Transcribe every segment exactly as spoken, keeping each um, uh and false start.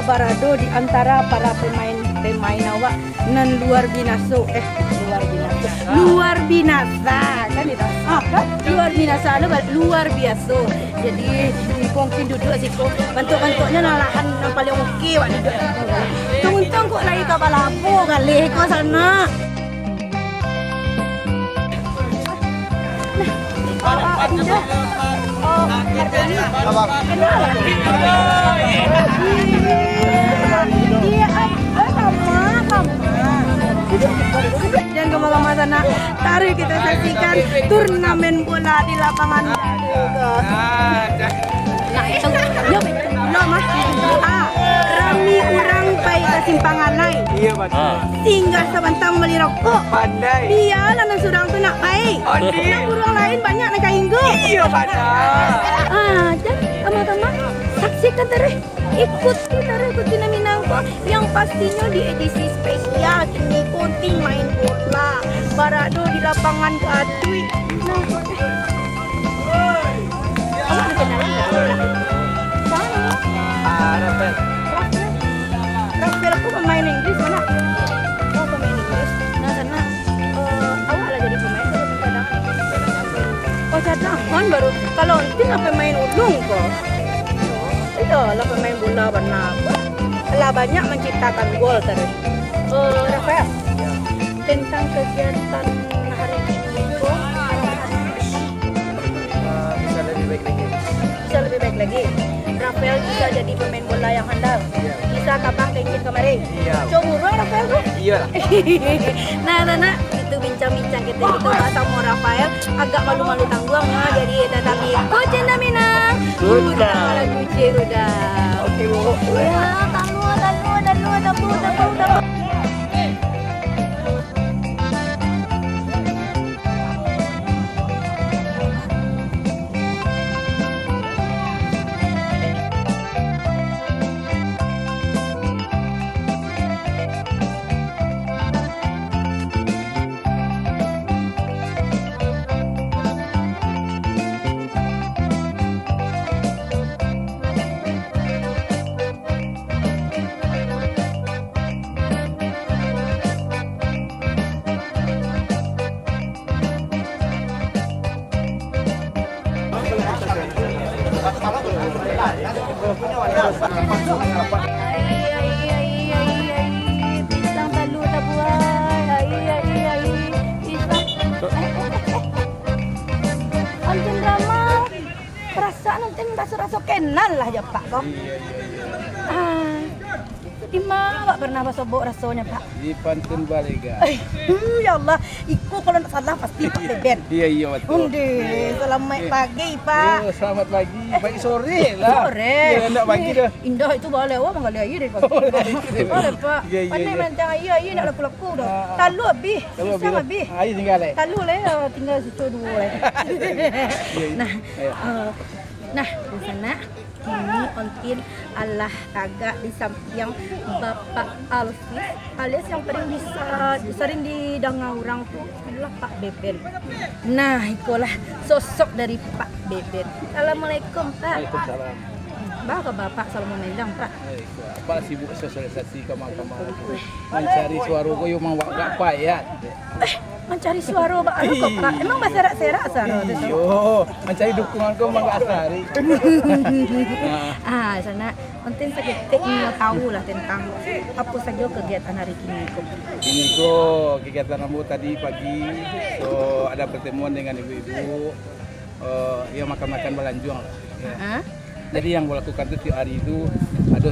Barado di antara para pemain-pemain awak nan luar binaso, eh, luar binaso, luar binasa, kan gitu? Ah, kan? Luar binasa, lu ba-, luar biaso. Jadi, mungkin duduak siko, bantuak-bantuaknyo nan lahan nan paling oke, wak duduak. Untung kok lai ka balapo kali ko sanak. Jangan kemana-mana sana. Tarik kita saksikan turnamen bola di lapangan. Nah, itu, yo, yo, Mas. Ah, rami urang pai ka Simpang Alai. Iyo, Pak. Singgah sabanta mambali rokok. Pandai. Bialah nan surang tu nak pai. Pandai. Nan urang lain banyak nan ka inggo. Iyo, Pak. Ah, jan kama-kama saksikan taruih. Ikuti taruih Kunti Nan Minang ko. Yang pastinyo di edisi spesial kini Kunti main bola. Barado di lapangan Gatuik. Nah, Awak dikenali nggak? Siapa nama? Ah, Rafael. Rafael. Rafael tu pemain Inggris mana? Oh, pemain Inggris. Nah, sana, eh, awak lah jadi pemain baru, cadangan. Oh, cadangan baru. Kalau Entin lah pemain ulung ko. Iyo, lah pemain bola bana ko. Lah banyak manciptakan gol taruih. Eh, Rafael, tentang kegiatan hari ini ko, Eh, bisa lebih baik lagi. Bisa lebih baik lagi. Rafael bisa jadi pemain bola yang handal. Iya. Bisa kabang ka Inggris kamari. Iya. Conguro Rafael tu? Iyalah. Nah, nah, nah. Itu bincang-bincang kita gitu basamo Rafael. Agak malu-malu tangguang, nah, jadi tatapi Kunti Nan Minang. Sudah. Sudah, Kunti sudah. Oke, Bu. Ya, tamu, tamu, tamu, tamu, tamu, tamu. Ai, ai, ai, ai, ai, pisang talu tabuai. Ai, ai, ai, pisang. Antin Rama, perasaan Antin raso-raso kenal lah jo Pak ko. Iya, iya, iya. Ah. Di ma awak pernah basobok rasonyo, Pak? Di Pantun Balega. Eh, ya Allah, iko kalau ndak salah pasti Pak Beben. Iya, iya, betul. Onde, selamat pagi, Pak. Iya, selamat pagi. Eh, baik sore lah. Sore. Iya, ndak pagi dah. Indah itu baleh, wah, manggali aia dari pagi. Baleh, Pak. Iya, iya, iya. Pandai marancang aia, aia ndak laku-laku dah. Ah, ah. Talu habis, pisang habis. Aia tinggal, eh? Talu lah, ya, tinggal situ dua lah. Iya, iya. Nah, eh, nah, di sana. Kini Ontin alah tagak di sampiang Bapak Alfis, alias yang paling bisa, sering didanga urang tu adalah Pak Beben. Nah, ikolah sosok dari Pak Beben. Assalamualaikum, Pak. Waalaikumsalam. Baa kaba Pak, salamo mailang, Pak? Baik, Pak. Apak sibuk sosialisasi ka ma-ka ma. Mancari suaro ko yo mambagak payah. Eh, mancari suaro baa ko, Pak? Emang baserak-serak suaro tu? Iyo, mancari dukungan ko mambagak sahari. Ah, sanak, Ontin saketek ingin tahu lah tentang apo sajo kegiatan hari kini ko. Kini ko kegiatan ambo tadi pagi, so, ada pertemuan dengan ibu-ibu, eh, yang makan-makan balanjuang lah. Ya. Ha? Jadi, yang balakukan tu tiap hari tu, ado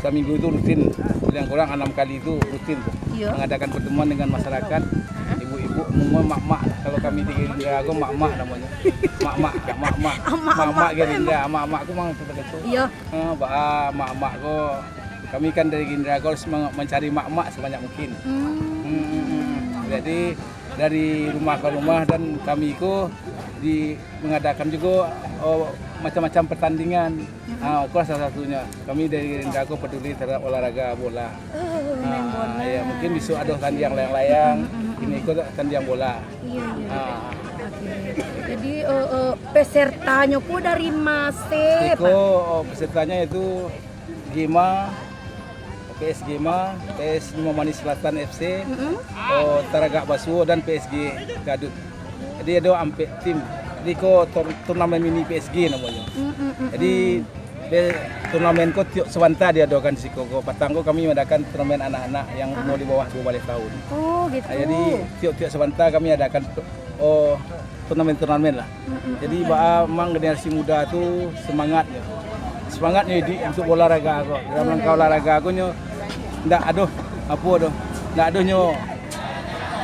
saminggu tu rutin, kurang-kurang anam kali tu rutin tu. Iyo. Mengadakan pertemuan dengan masyarakat, ha? Ibu-ibu, umumnya mak-mak lah. Kalau kami di Gerindra ko mak-mak namonyo. Mak-mak, mak-mak. Mak-mak. Mak-mak Gerindra, mak-mak ko memang seperti itu. Iyo. Ha, ba-, mak-mak ko, kami kan dari Gerindra ko harus meng-, mencari mak-mak sebanyak mungkin. Hmm. Hmm, hmm, hmm. Jadi, dari rumah ke rumah dan kami ko di mengadakan juga, oh, macam-macam pertandingan. Mm-mm. Ah, itulah salah satunya. Kami dari Gerindra ko peduli terhadap olahraga bola. Oh, main bola. Ah, ya, mungkin besok ada tanding layang-layang, mm-mm, ini ko tanding bola. Iya, iya. Ah. Oke. Jadi, eh, eh, pesertanya ko dari mase, Pak? Iko, oh, pesertanya itu Gema, P S Gema, P S Limau Manis Selatan F C, Mm-mm. oh, Taragak Basuo, dan P S G Gadut. Jadi ado ampek tim. Jadi ko tur-, turnamen mini P S G namonyo. Mm-mm-mm. Jadi, be-, turnamen ko tiok sabanta diadokan di siko ko. Patang ko kami mengadakan turnamen anak-anak yang Ah. umur di bawah dua baleh tahun. Oh, gitu. Ah, jadi tiok-tiok sabanta kami adakan, oh, turnamen-turnamen lah. Mm-mm. Jadi baa mang generasi muda tu semangatnyo. Semangatnyo iduik untuk olahraga ko. Dalam rangka olahraga ko nyo ndak ado apo doh. Ndak ado nyo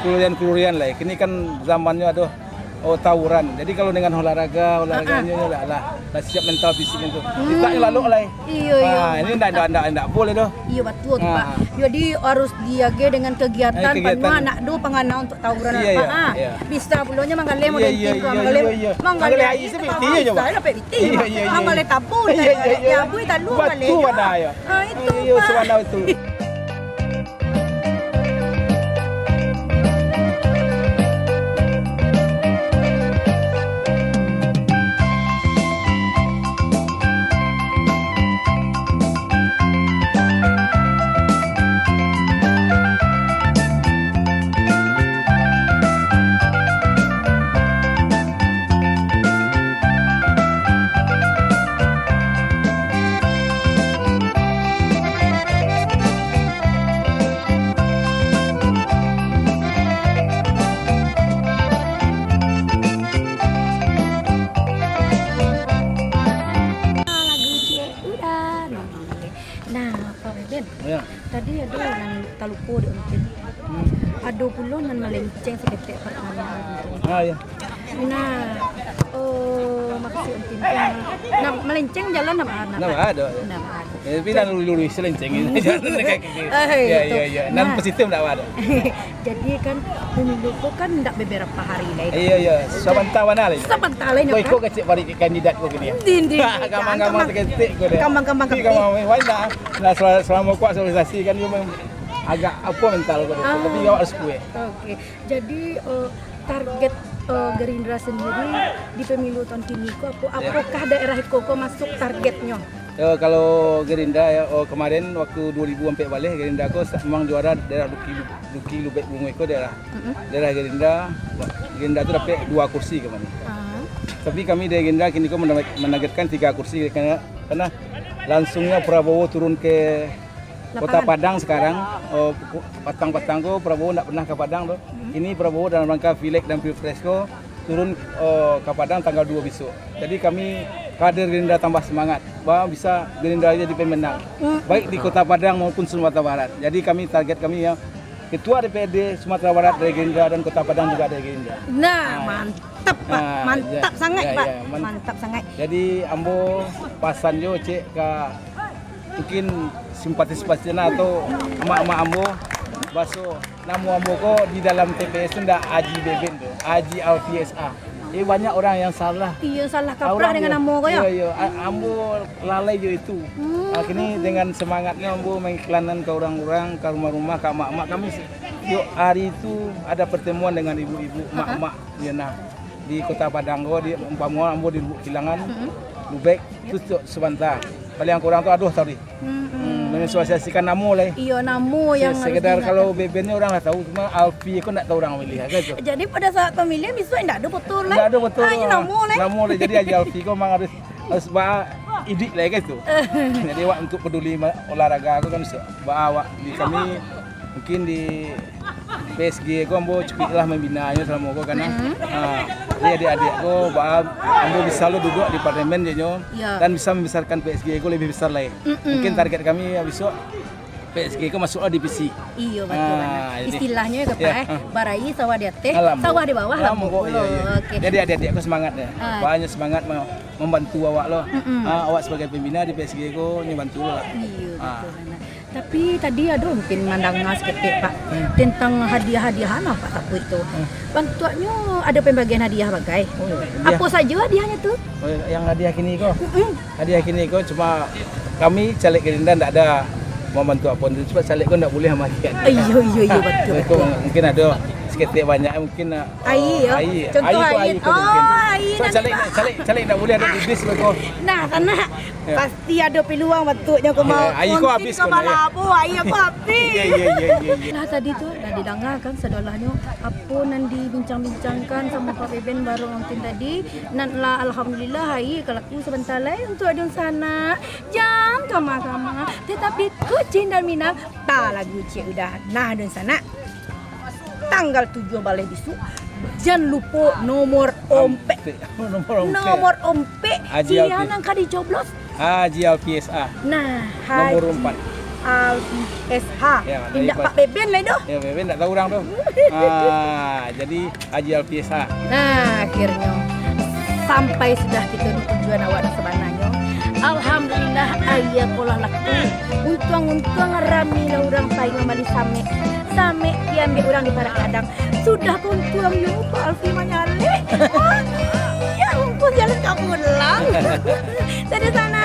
kelurian-kelurian lai. Kini kan zamannyo ado, oh, tawuran. Jadi kalau dengan olahraga, olahraga Ah, ah. nyo lah, lah, lah siap mental fisiknyo tu. Hmm. Kita nyo lalok lai. Iyo, iyo. Ah, ini ndak, ndak, ndak, ndak boleh doh. Iyo, batua tu, Ah. Pak. Jadi harus diagiah dengan kegiatan, Eh, kegiatan. Panuah nak do pangana untuk tawuran Iya, iya, apa, ah. iya. Bisa pulonyo manggaleh Iya, model iya, ting, iya, manggaleh, iya, iya. Manggaleh Manggaleh air air sampai sampai piti, habis, Pak. Sampai piti, Iya, Pak. iya, iya. Manggaleh tabun, Iya, iya, iya. ya, bui talu Batua manggaleh. pada, ya. Ah, itu, Iya, Pak. Subhanallah itu. Lagu ciek udah. Nah, Pak Beben, Ya. tadi ado nan talupo dek Ontin. Hmm. Ado pulo nan malenceng saketek partanyaan tu. Ah, ya. Nah, oh, maksud Ontin tu, nah, malenceng jalan ndak baa, ndak Ndak baa. baa, ndak baa. Eh, tapi nan lurus-lurus, selenceng. Eh, Ya, itu. ya, ya. Nan Nah. positif ndak baa. Jadi kan, pemilu ko kan ndak beberapa hari lai. Iya, iya. Sabanta bana lai. Sabanta lai nyo Kau iko kan. kecek balik kandidat ko kini. Din, din, din. Kambang-kambang Kambang. saketek ko deh. Kambang-kambang Tapi kambang. kambang, wah, ndak. Nah, sel-, selama ko sosialisasi kan, dia memang agak apa mental ko deh. Ah. Tapi awak harus kuat. Oke. Jadi, eh, target, eh, Gerindra sendiri di pemilu tahun kini ko apo, Ya. apakah daerah iko ko masuk targetnyo? Ya, kalau Gerindra ya, oh, kemarin waktu dua ribu ampek baleh, Gerindra ko sa-, memang juara daerah Luki, Luki Lubek Bungo iko daerah, Mm-mm. daerah Gerindra, Gerindra tu dapek dua kursi kemarin. Ah. Tapi kami dari Gerindra kini ko menarget-, menargetkan tiga kursi karena, karena langsungnya Prabowo turun ke Kota Lapangan. Padang sekarang, oh, patang-patang ko Prabowo ndak pernah ke Padang tu. Hmm. Kini Prabowo dalam rangka Pileg dan Pilpres ko turun, oh, ke Padang tanggal dua besok. Jadi kami kader Gerindra tambah semangat, bahwa bisa Gerindra jadi pemenang, Hmm. baik di Kota Padang maupun Sumatera Barat. Jadi kami target kami ya, Ketua D P R D Sumatera Barat dari Gerindra dan Kota Padang juga dari Gerindra. Nah, Ah, ya. mantap, Pak. Ah, Mantap ya, sangat, ya, Pak. ya, man- Mantap sangat. Jadi, ambo pasan jo, cek, ka mungkin simpati-simpati nah atau amak-amak ambo, baso namo ambo ko di dalam T P S tu ndak Aji Beben tu, Aji Alfi S A. Jadi banyak orang yang salah. Iya, salah kaprah Orang dengan dia, namo ko, ya? iya, iya. A-, ambo lalai jo itu. Hmm. Ah, kini dengan semangatnya ambo mengiklankan ke orang-orang, ke rumah-rumah, ke mak-mak. Kami se-, tiok hari itu ada pertemuan dengan ibu-ibu, Aha. mak-mak, ya nah. Di Kota Padang ko, di, umpamo ambo di Lubuk Kilangan, Mm-mm. Lubek, Ya. tu tiok sabanta. Paling kurang tu aduh tadi. Mm-mm. Hmm, menvisualisasikan namo lah. Iya, namo Se-, yang harus sekedar diingatkan. Kalau Beben ni orang lah tahu, cuma Alfi ko ndak tahu orang milih, kan tu. Jadi pada saat pemilihan, besok ndak ada foto lah. Ndak ada foto Ah, lah. namo lah. Namo lah. Jadi Aji Alfi ko memang harus, harus ba idik lah, kan tu. Jadi awak untuk peduli ma-, olahraga ko kan, se-, ba awak di kami mungkin di P S G ko ambo cukuik lah membinanyo selama ko kan. Hmm. Ha, jadi adik-adik ko, ba ambo bisa lo duduk di parlemen je nyo, Ya. dan bisa membesarkan P S G ko lebih besar lai. Mm-mm. Mungkin target kami ya besok P S G ko masuk lah divisi. Iyo, betul Ah, bana. jadi Istilahnyo ka, Ya, Pak, eh, ah. barai sawah di ateh, Alam, sawah di bawah, Alam, lambu kok, pulo. iya, iya. Okey. Jadi adik-adik ko semangat deh. Ah. Banyak semangat ma-, membantu awak lo. Mm-mm. Ah, awak sebagai pembina di P S G ko, nyo bantu lah. Iyo, Ah. betul bana. Tapi tadi ado mungkin mandanga saketek, Pak, Hmm. tentang hadiah-hadiahan lah, Pak, sapuik tu. Hmm. Bantuaknyo ado pembagian hadiah bagai. Oh, iya. Hadiah. Apo sajo hadiahnyo tu? Oh, yang hadiah kini ko? Mm-mm. Hadiah kini ko cuma kami caleg Gerindra ndak ada membantu apo tu, sebab caleg ko ndak boleh sama hadiah. Iyo, iyo, iyo, betul, Ko betul. mungkin ado Saketek banyak mungkin nak. Aia, yo. Aia. Contoh Aia ko aia. Aia ko Oh, mungkin. Aia So, nan calik, di- calik, calik tak boleh ada di bis beko. Nah, sanak. Ya. Pasti ado piluang batuknyo ko mah. Ya, Aia ko Mungkin habis kau ko, nah, ya. Balabo, Aia ko habis. Ya, ya, ya, ya, ya. Lah tadi tu lah didanga kan sadolahnyo apo nan dibincang-bincangkan samo Pak Beben baruak mungkin tadi. Nan lah alhamdulillah Aia ka laku sabanta lai untuak dunsanak. Jan kama-kama. Tatapi kucing dan minang talagu ciek udah. Nah, dunsanak. Tanggal tujuah baleh bisuak, jan lupo nomor ompek. Nomor ompek. Nomor ompek. Haji Sia Alfi. Nan ka dicoblos? Haji Alfi S A. Nah, Nomor Haji empat. Alfi S H. Ya, dari Indak Pak- Pak Beben lai doh. Ya, Beben tak tahu orang tu. Ah, jadi Haji Alfi S A. Nah, akhirnyo sampai sudah kito di tujuan awak nan sabananyo. Alhamdulillah, Aia ko lah laku. Untuang-untuang rami lah urang pai mambali samek. Samek diambiak urang di Parak Gadang. Sudah ko untuang yo Pak Alfi manyalek. Wah, ya ampun, jalan ka pulang. Tadi sana